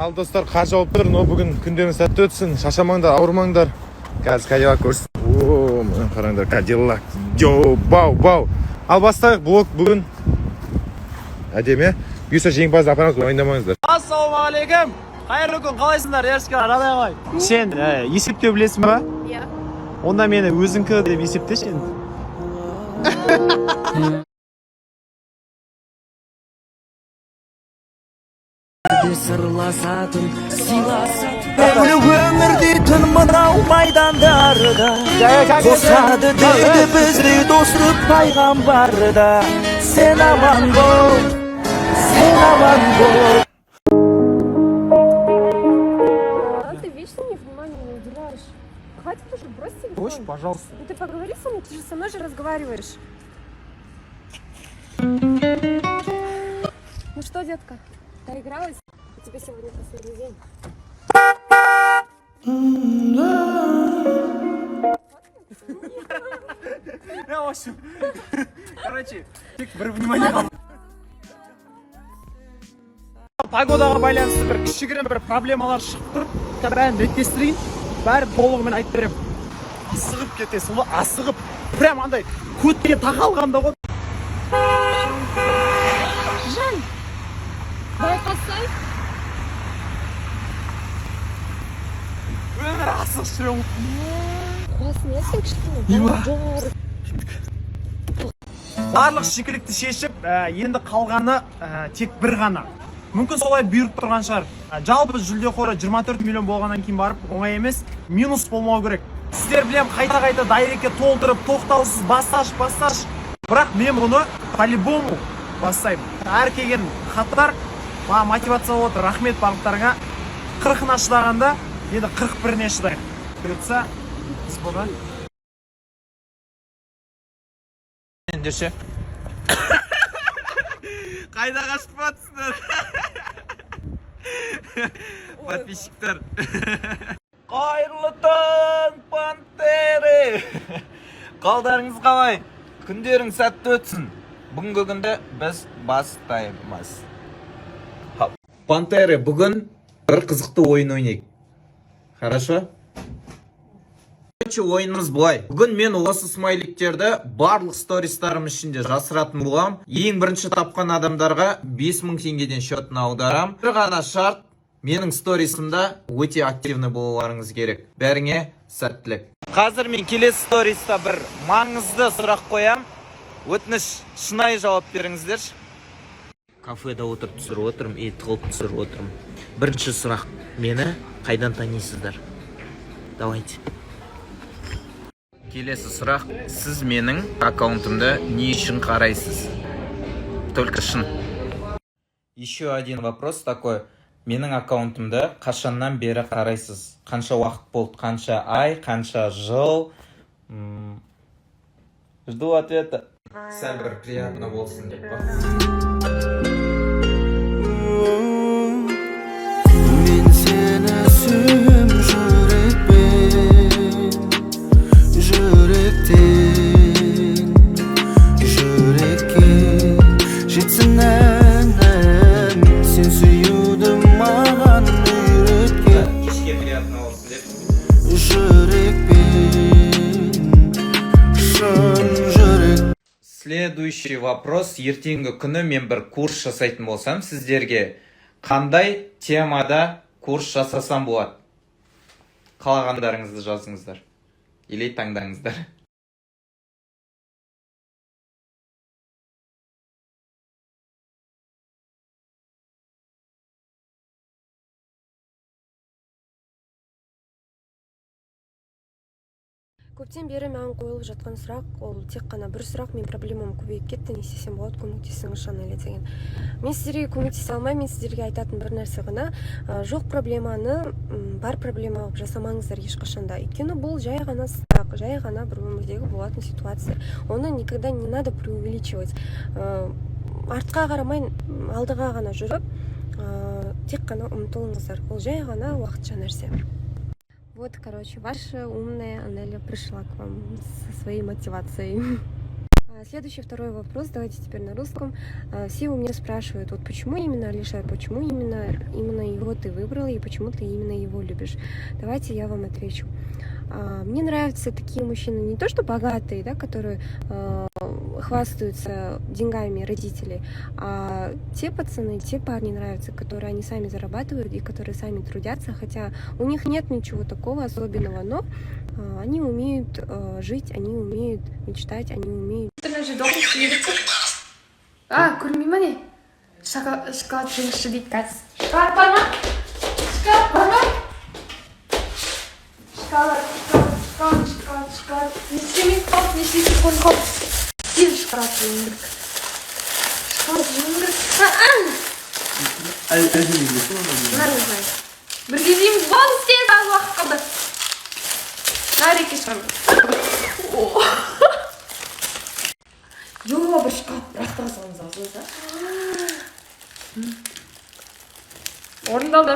Ал, достар, қар жауып тұр, но бүгін күндеріңіз сәтті өтсін, шаршамаңдар, ауырмаңдар. Қазір Кадиллак көрсін. О, міне қараңдар, Кадиллак. Йоу, бау, бау. Ал, бастайық блог бүгін. Әдемі. Бұйырса, жеңімпазды апарамыз, уайымдамаңыздар. Ассалаумағалейкум, қайырлы күн! Қалайсыңдар, Ершка, жағдай қалай? Сен есептеу білесің ба? Иә. Онда мені өзіңкі деп есептеші енді. Сырласатын, сыйласатын. Өмір дейтін мынау майдандарда қосады дейді бізді достық пайғамбар да. Сен аман бол, сен аман бол. А ты вечно мне внимания не уделяешь. Хватит уже, брось телефон. Қойшы, пожалуйста. Ну ты поговори со мной, ты же со мной же разговариваешь. Ну что, детка, доигралась? У тебя сегодня последний день. Я, в общем, короче, тек бір внимание қалды. Погодаға байланысты бір кішігірім бір проблемалар шығып тұр. Қазір бәрін реттестірейін, бәрін толығымен айтып беремін. Асығып кетесің ғой, асығып, прям андай көтке тақалғанда ғой. Жан! Байқасай. Өмір асығып жүремін. Қуасың, иә, сен кішкене? Има. Жоғары. Барлық шикілікті шешіп, енді қалғаны тек бір ғана. Мүмкін, солай бұйырып тұрған шығар. Жалпы жүлде қоры 24 миллион болғаннан кейін барып оңай емес, минус болмау керек. Сіздер, білем, қайта қайта директке толтырып, тоқтаусыз басташы, басташы, бірақ мен бұны по любому бастаймын. Әр келген хаттар маған мотивация болып отыр, рахмет барлықтарыңа. 40-ына шыдағанда, енді 41-іне шыдайық, бұйыртса. Бұны Ендеше қайда қашып жатсыңдар, подписчиктер? Қайырлы таң, пантеры! Қалдарыңыз қалай? Күндерің сәтті өтсін! Бүгінгі күнді біз бастаймыз. Пантеры, бүгін бір қызықты ойын ойнайық, хорошо? Короче, ойынымыз былай: бүгін мен осы смайликтерді барлық стористарым ішінде жасыратын боламын. Ең бірінші тапқан адамдарға 5000 теңгеден счетына аударам. Бір ғана шарт: менің сторисымда өте активный болуларыңыз керек. Бәріңе сәттілік! Қазір мен келесі сториста бір маңызды сұрақ қоям, өтініш, шынайы жауап беріңіздерші. Кафеда отырып түсіріп отырмын и тығылып түсіріп отырмын. Бірінші сұрақ: мені қайдан танисыздар? Давайте. Келесі сұрақ: сіз менің аккаунтымды не үшін қарайсыз? Только шын. Еще один вопрос такой: менің аккаунтымды қашаннан бері қарайсыз? Қанша уақыт болды, қанша ай, қанша жыл? Жду ответа. Сәл бір приятно болсын деп па. Мен сені сүйем жүрекпен, жүректен жүрекке жетсін әнім, сен сүюді маған үйреткен. Кешке приятно болсын деп. Жүрекпен, шын жүрек. Следующий вопрос: ертеңгі күні мен бір курс жасайтын болсам, сіздерге қандай темада курс жасасам болады? Қалағандарыңызды жазыңыздар или таңдаңыздар. Көптен бері маған қойылып жатқан сұрақ, ол тек қана бір сұрақ: мен проблемам көбейіп кетті, не істесем болады, көмектесіңізші, Анеля, деген. Мен сіздерге көмектесе алмаймын. Мен сіздерге айтатын бір нәрсе ғана: жоқ проблеманы бар проблема қылып жасамаңыздар ешқашанда, өйткені бұл жай ғана сынақ, жай ғана бір өмірдегі болатын ситуация. Оны никогда не надо преувеличивать. Артқа қарамай, алдыға ғана жүріп, тек қана ұмтылыңыздар. Ол жай ғана уақытша нәрсе. Вот, короче, ваша умная Анеля пришла к вам со своей мотивацией. Следующий, второй вопрос, давайте теперь на русском. Все у меня спрашивают, вот почему именно Алишер, почему именно его ты выбрала и почему ты именно его любишь? Давайте я вам отвечу. Мне нравятся такие мужчины, не то что богатые, да, которые хвастаются деньгами родителей, а те пацаны, те парни нравятся, которые они сами зарабатывают и которые сами трудятся, хотя у них нет ничего такого особенного, но они умеют жить, они умеют мечтать, они умеют А, көрмей ма, не? Шоколад жеңізші дейді қазір. Шоколад бар ма? Шоколад бар ма? Шоколад, шоколад, шоколад, шоколад, шоколад. Неше минут қалды, неше секунд қалды? Тез шоколад жеуім керек. Шоколад жеуім керек. Мороженое. Бірге жейміз. Болды, тез, аз уақыт қалды. Нареке шығармын. Йо, бір шоколад лақтыра салыңыз аузыңызға. Орындалды.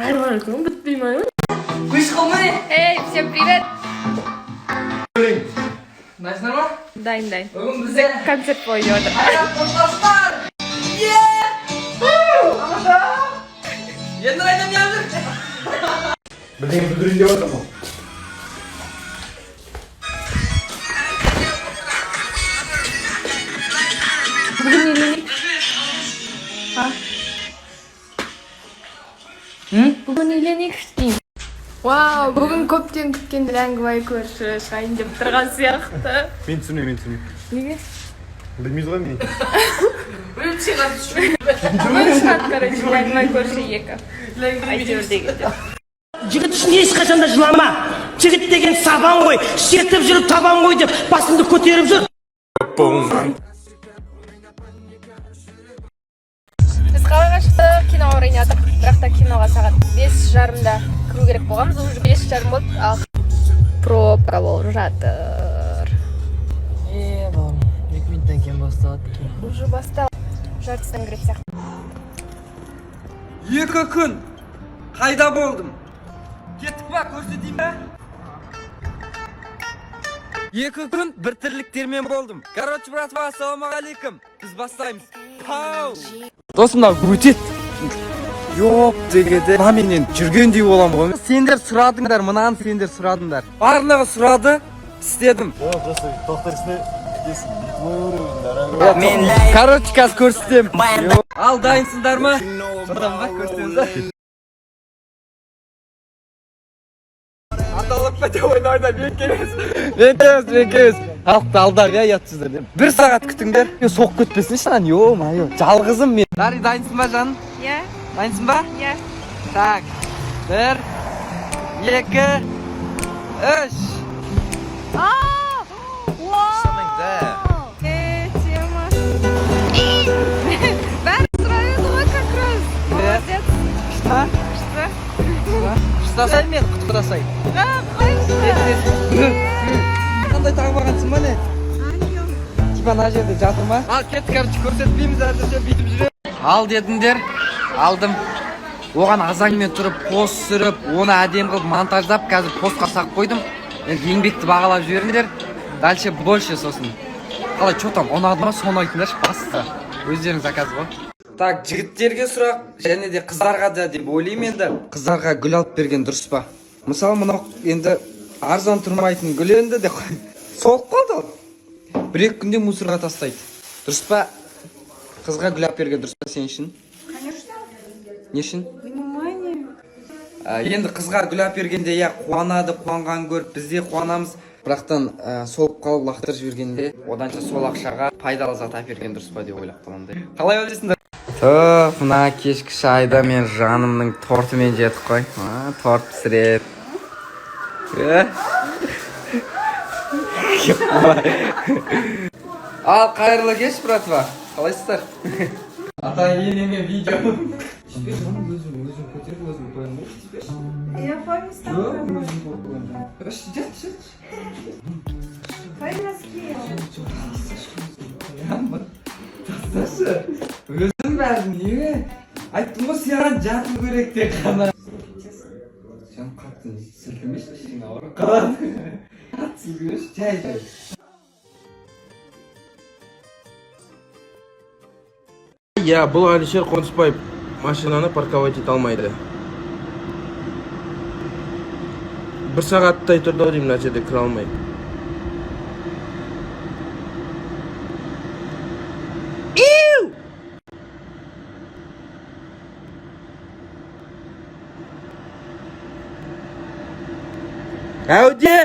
Айырман үлкен бітпей ма? Эй, всем привет! Дайынсыңдар ма? Дайын, дайын. Бүгін бізде Концерт болып жатыр. Қайрат Нұртастар! Тамаша! Енді қайдан не жүр? Бірдеңе бүлдірейін деп жатырмын ғой. Бүгін үйленейік. А? Бүгін үйленейікші деймін. Вау, бүгін көптен күткен Ләңгібай көрші шығайын деп тұрған сияқты. Мен түсінемін, мен түсінемін. Неге? Білмейді ғой мен. Бүгін шығады, короче, Ләңгібай көрші 2. Әйтеуір дегенде. Жігіт үшін ешқашан да жылама. Жігіт деген сабан ғой, шертіп жүріп табан ғой деп басыңды көтеріп жүр. Біз қалаға шықтық, киноға барайын жатырмық. Бірақ та киноға сағат 5:30-да кіру керек болғанбыз, уже 5:30 болды, ал пробка болып жатыр. Е, балам, 2 минуттан кейін басталады кино. Уже басталды. Жартысынан кіретін сияқты. 2 күн қайда болдым? Кеттік па, көрсетейін ба? 2 күн бір тірліктермен болдым. Короче, братва, ассалаумағалейкум. Біз бастаймыз. Пау! Досым, мынау өтеді. Ёп дегенде мына жүргендей боламын ғой. Сендер сұрадыңдар, мынаны сендер сұрадыңдар. Барлығы сұрады, істедім. Короче, қазір көрсетемін. Ал дайынсыңдар ма? Содан ба, көрсетеміз ба? Аталып па деп ойна, ойна, мен келеміз. Мен келеміз, мен келеміз. Халықты алдап, иә, ұятсыздар. Бір сағат күтіңдер. Соғып кетпесінші мынаны, ё-моё. Жалғызым мен. Дари, дайынсың ба, жаным? Иә. Дайынсың ба? Иә. Так. Бір, екі, үш. Вау! Э, тема. Бәрі сұрап еді ғой как раз. Молодец. Что? Что? Ұстасай мен, құттықтасай. А, қойшы. Қандай тағып алғансың ба, не? Типа мына жерде жатыр ма? Ал кеттік, короче, көрсетпейміз әзірше, бүйтіп жүре. Ал дедіңдер, алдым. Оған азанмен тұрып, пост түсіріп, оны әдемі қылып монтаждап, қазір постқа салып қойдым. Енді еңбекті бағалап жіберіңдер. Дальше больше сосын. Қалай, что там, ұнады ма, соны айтыңдаршы, бастысы. Өздерің заказ ғой. Так, жігіттерге сұрақ, және де қыздарға да деп ойлаймын енді. Қыздарға гүл алып берген дұрыс па? Мысалы, мынау енді арзан тұрмайтын гүл енді деп қой. Солып қалды ол. Бір екі күнде мусорға тастайды. Дұрыс па? Қызға гүл алып берген дұрыс па сен үшін? Конечно. Не үшін? Внимание. Енді қызға гүл алып бергенде, иә, қуанады, қуанғанын көріп біз де қуанамыз. Бірақтан солып қалып лақтырып жібергенде, оданша сол ақшаға пайдалы зат алып берген дұрыс па деп ойлап қаламын да. Қалай ойлайсыңдар? Түф, мына кешкі шайда мен жанымның тортымен жедік қой. А, торт пісіреді. Е? Ал қайырлы кеш, братва. Қалайсыздар? Ата енеме видео. Өзім өзім көтеріп, өзім қоямын ғой. Я по местам. Өзім қоямын. Жат, жат. Твои носки. Тасташы. Өзім бәрін неге? Айттым ғой, саған жату керек тек қана. Сен қатты сілкімеші. Қатты сілкімеші, жай жай. Иә, бұл Әлішер Қонысбаев машинаны парковать ете алмайды. Бір сағаттай тұрды ау деймін мына жерде, кіре алмай. Иу! Әуде!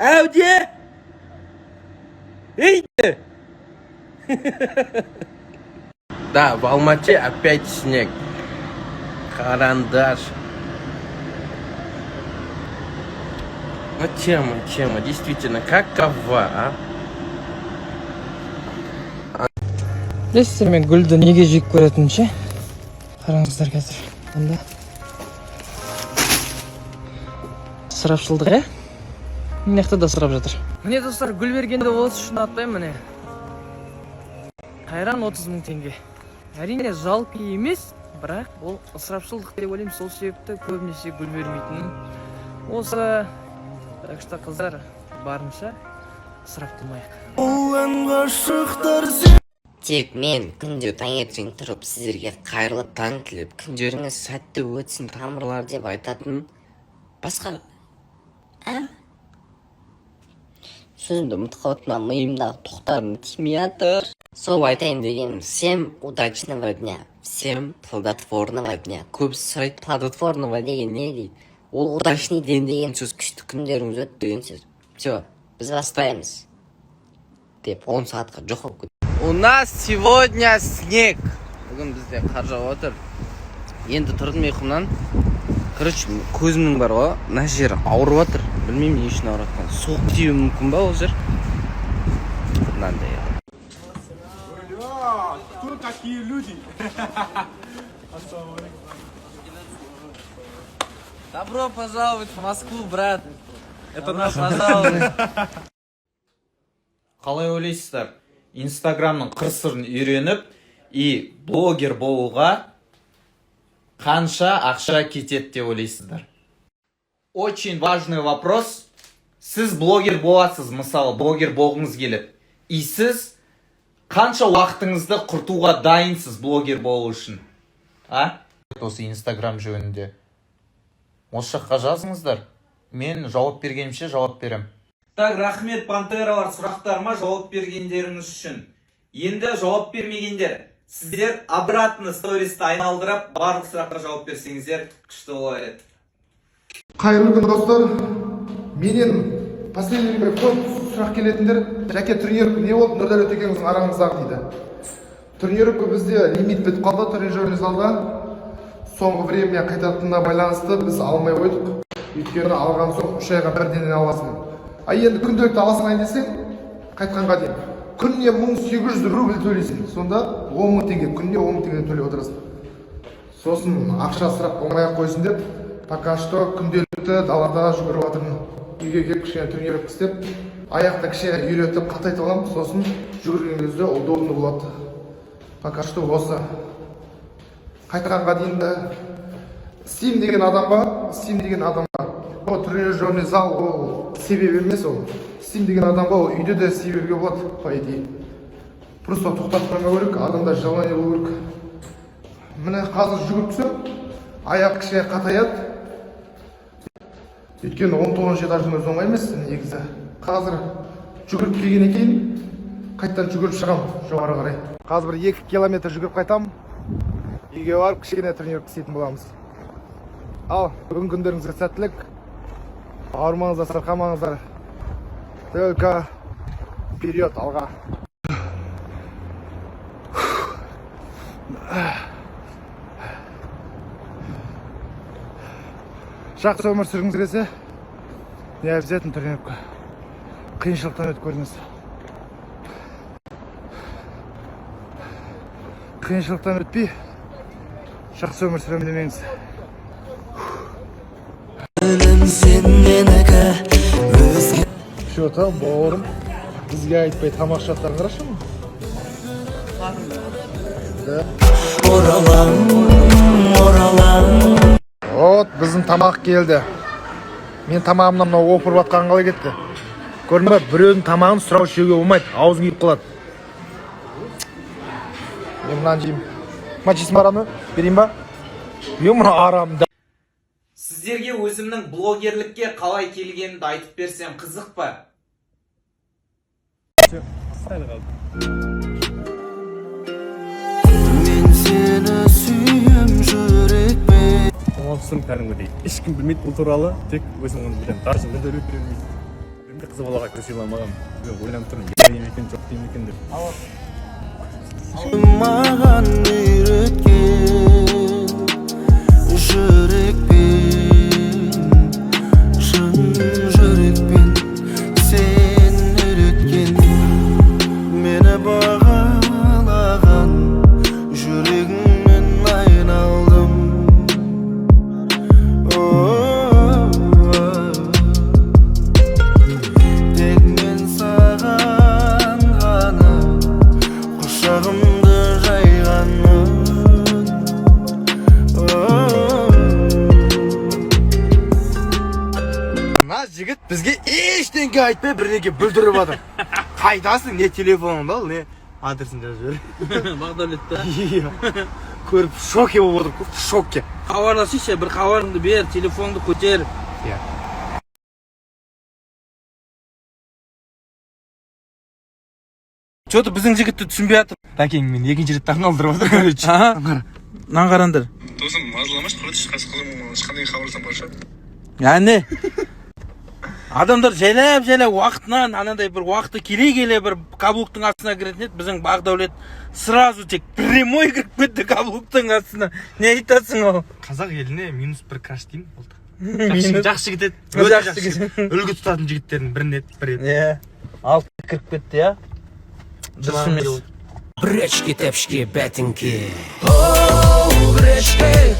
Әуде! Ей! Да, в Алмате опять снег. Карандаш. Ну, тема, тема, действительно, какова, а? Білесіздер, мен гүлді неге жек көретінін ше? Қараңыздар қазір. Мында ысырапшылдық, иә. Мына жақта да ысырап жатыр. Міне, достар, гүл бергенді осы үшін ұнатпаймын. Міне, қайран 30 000 теңге. Әрине, жалко емес, бірақ ол ысырапшылдық деп ойлаймын. Сол себепті көбінесе гүл бермейтінім осы. Так что, қыздар, барынша ысырап қылмайық. Ғашықтар. Тек мен күнде таңертең тұрып, сіздерге қайырлы таң тілеп, күндеріңіз сәтті өтсін, тамырлар деп айтатын басқа, ә? Сөзімді ұмытып қалыппын, миымдағы тоқтарым тимей жатыр. Сол айтайын дегенім: всем удачного дня, всем плодотворного дня. Көбісі сұрайды, плодотворного деген не дейді. Ол удачный день деген сөз, күшті күндеріңіз өтті деген сөз. Все, біз бастаймыз деп 10 сағатқа жоқ болып кетті. У нас сегодня снег. Бүгін бізде қар жауып отыр. Енді тұрдым ұйқымнан. Короче, көзімнің бар ғой, мына жері ауырып жатыр. Білмеймін, не үшін ауырып жатқанын. Суық тиюі мүмкін ба ол жер? Мынандай. Кто такие люди? Добро пожаловать в Москву, брат. Это наш пожаловать. Қалай ойлайсыздар, Инстаграмның қыр сырын үйреніп и блогер болуға қанша ақша кетеді деп ойлайсыздар? Очень важный вопрос. Сіз блогер боласыз, мысалы, блогер болғыңыз келеді, и сіз қанша уақытыңызды құртуға дайынсыз блогер болу үшін, а? Осы Инстаграм жөнінде осы жаққа жазыңыздар, мен жауап бергенімше жауап беремін. Так, рахмет, пантералар, сұрақтарыма жауап бергендеріңіз үшін. Енді жауап бермегендер, сіздер обратно стористі айналдырып, барлық сұраққа жауап берсеңіздер, күшті болар еді. Қайырлы күн, достар! Менен последнее время көп сұрақ келетіндер: «Жәке, тренировка не болды Нұрдәулет екеуміздің арамыздағы?» – дейді. Тренировка бізде лимит бітіп қалды тренажерный залда. Соңғы время қайтатынына байланысты біз алмай қойдық, өйткені алған соң 3 айға бірден аласың. А енді күнделікті аласың ай десең, қайтқанға дейін күніне 1800 рубль төлейсің. Сонда 10 000 теңге, күніне 10 000 теңге төлеп отырасың. Сосын ақша ысырап болмай ақ қойсын деп, пока что күнделікті далада жүгіріп жатырмын. Үйге келіп кішкене тренировка істеп, аяқты кішкене үйретіп, қатайтып аламын. Сосын жүгірген кезде удобно болады. Пока что осы қайтқанға дейін де істеймін деген адамға ол тренажерный зал ол себеп емес. Ол істеймін деген адамға ол үйде де істей беруге болады, по идее. Просто тоқтатып қоймау керек, адамда желание болу керек. Міне, қазір жүгіріп түсемін, аяқ кішкене қатаяды, өйткені 19-этаждың өзі оңай емес негізі. Қазір жүгіріп келгеннен кейін қайтадан жүгіріп шығамын жоғары қарай. Қазір бір 2 километр жүгіріп қайтамын. Үйге барып кішкене тренировка істейтін боламыз. Ал бүгінгі күндеріңізге сәттілік! Ауырмаңыздар, сырқамаңыздар, только вперед, алға! Жақсы өмір сүргіңіз келсе, не обязательно тренировка, қиыншылықтан өтіп көріңіз. Қиыншылықтан өтпей жақсы өмір сүремін демеңіз. Сен менікі, өзге. Че там, бауырым, бізге айтпай тамақ ішіп жатқанын қарашы. Да. Оралам, оралам. Вот біздің тамақ келді. Мен тамағымнан мынау опырып жатқан қалай кетті, көрдің ба? Біреудің тамағын сұрау жеуге болмайды, аузың күйіп қалады. Мен мынаны жеймін. Мына жейсің ба арамды? Берейін ба? Е, мына арамды. Сіздерге өзімнің блогерлікке қалай келгенімді айтып берсем, қызық па? Мен сені сүйем жүрекпен. Оңалтып кәдімгідей. Ешкім білмейді бұл туралы, тек өзім ғана білемін. Даже Нұрдәулет білмейді. Білмейді, қыз балаға гүл сыйламағанмын. Мен ойланып тұрмын, иә деймін екен, жоқ деймін екен деп. Маған үйреткен жүрекпен, шын жүрекпен сен үйреткен, мені бағалаған жүрегіңнен айналдым. О, тек мен саған ғана құшағымды жайғанмын. О. Мына жігіт бізге ештеңке айтпай, бірдеңе бүлдіріп жатыр. Қайдасың, не телефоныңды ал, не адресін жазып жібер. Бағдәулетті. Иә. Көріп шоке болып отырмын, в шоке. Хабарласайшы, бір хабарыңды бер, телефоныңды көтер. Иә. Че-то біздің жігітті түсінбей жатыр. Бәкең мен екінші рет таңғалдырып жатыр, короче. Мынаны қараңдар. Досым, мазаламашы, короче, ешқандай хабарласам бар. Әне. Адамдар жайлап жайлап уақытынан, анандай бір уақыты келе келе бір каблуктың астына кіретін еді. Біздің Бағдәулет сразу тек прямой кіріп кетті каблуктың астына. Не айтасың ол? Қазақ еліне минус бір краш деймін, болды. Минус. Жақсы жігіт еді. Өте Өте жақсы жақсы жігіт. жігіт. Үлгі тұтатын жігіттердің бірін еді, бір еді. Иә. Алып кіріп кетті, иә. Дұрыс емес. Брючки, тәпішке, бәтіңке. Оу, гречки.